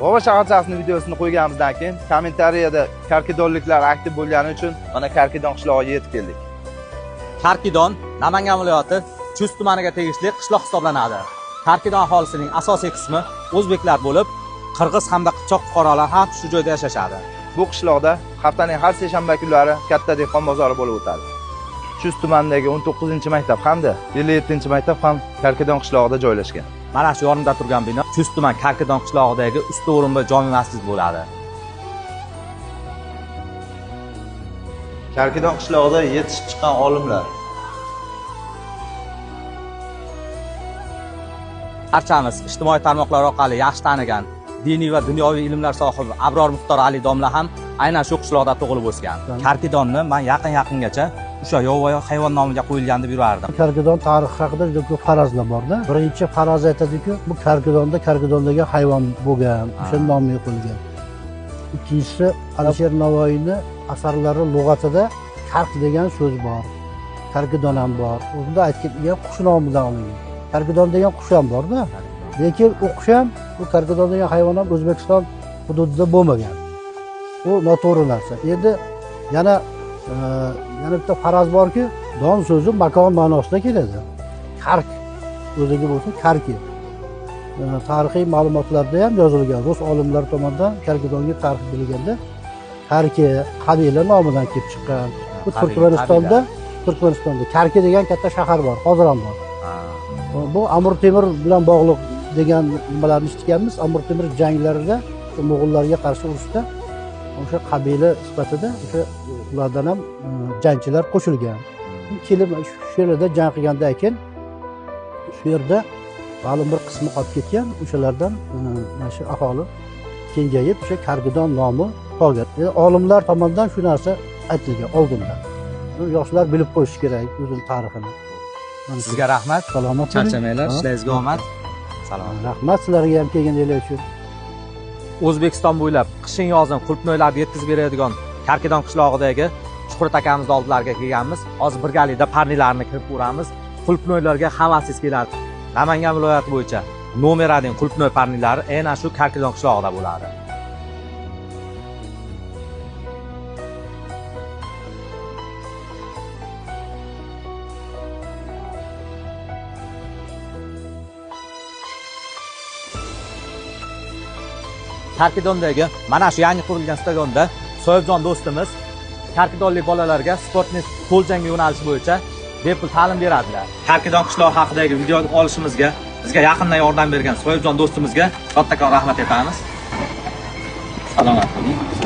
G'ova shaharchasini videosini qo'yganimizdan keyin kommentariyada karkidonliklar aktiv bo'lgani uchun mana Karkidon qishlog'iga yetib keldik. Karkidon Namangan viloyati Chust tumaniga tegishli qishloq hisoblanadi. Karkidon aholisining asosiy qismi o'zbeklar bo'lib, qirg'iz hamda qipchoq fuqarolari ham shu joyda yashashadi. Bu qishloqda haftaning har seshanba kunlari katta dehqon bozori bo'lib o'tadi. Chust tumanidagi 19-maktab hamda 57-maktab ham Karkidon qishlog'ida joylashgan. Mana shu yonimda turgan bino Chust tuman Karkidon qishlog'idagi Usta O'rinboy jome masjidi bo'ladi. Karkidon qishlog'ida yetishib chiqqan olimlar. Barchamiz ijtimoiy tarmoqlar orqali yaxshi tanigan diniy va dunyoviy ilmlar sohibi Abror Muxtor Ali domla ham aynan shu qishloqda tug'ilib o'sgan. Karkidonni men yaqin-yaqingacha o'sha yovvoyi hayvon nomiga qo'yilgan deb yurardim. Karkidon tarixi haqida juda ko'p farazlar bor-da. Birinchi faraz aytadiki, bu Karkidonda Karkidon degan hayvon bo'lgan, o'sha nomiga qo'yilgan. Ikkinchisi, Alisher Navoiyni asarlari lug'atida kark degan so'z bor. Karkidon ham bor. Unda aytgan qush nomidan olingan. Karkidon degan qush ham bor-da. Lekin u qush ham, bu karkidon degan hayvon ham O'zbekiston hududida bo'lmagan. Bu noto'g'ri narsa. Endi yana bitta faraz borki, don so'zi makon ma'nosida keladi. Kark o'ziga bo'lsa karki. Tarixiy ma'lumotlarda ham yozilgan, rus olimlari tomonidan Karkidonga tarix berilganda Karki qabila nomidan kelib chiqqan. Bu Turkmanistonda Karki degan katta shahar bor, hozir ham bor. Bu Amir Temur bilan bog'liq degan nimalarni eshitganmiz. Amir Temur janglarida mo'g'ullarga qarshi urushda o'sha qabila sifatida o'sha ulardan ham jangchilar qo'shilgan. Kelib shu yerda jang qilgandan keyin shu yerda ma'lum bir qismi qolib ketgan, o'shalardan mana shu aholi kengayib o'sha Karkidon nomi qolgan. Olimlar tomonidan shu narsa aytilgan oldindan. Yoshlar bilib qo'yishi kerak o'zining tarixini. Sizga rahmat. Salomat bo'ling. Charchamanglar, ishlaringizga omad. Salomat. Rahmat sizlarga ham kelganinglar uchun. O'zbekiston bo'ylab qishin yozin qulupnoylarni yetkazib beradigan Karkidon qishlog'idagi Shuhrat akamiz oldilariga kelganmiz. Hozir birgalikda parnilarni kirib ko'ramiz. Qulupnoylarga havasingiz keladi. Namangan viloyati bo'yicha nomer 1 qulupnoy parnilari aynan shu Karkidon qishlog'ida bo'ladi. Karkidondagi mana shu yangi qurilgan stadionda Soyibjon do'stimiz karkidonlik bolalarga sportning qo'l jangi yo'nalishi bo'yicha bepul ta'lim beradilar. Karkidon qishlog'i haqidagi video olishimizga bizga yaqindan yordam bergan Soyibjon do'stimizga kattakon rahmat aytamiz. Salomat bo'ling.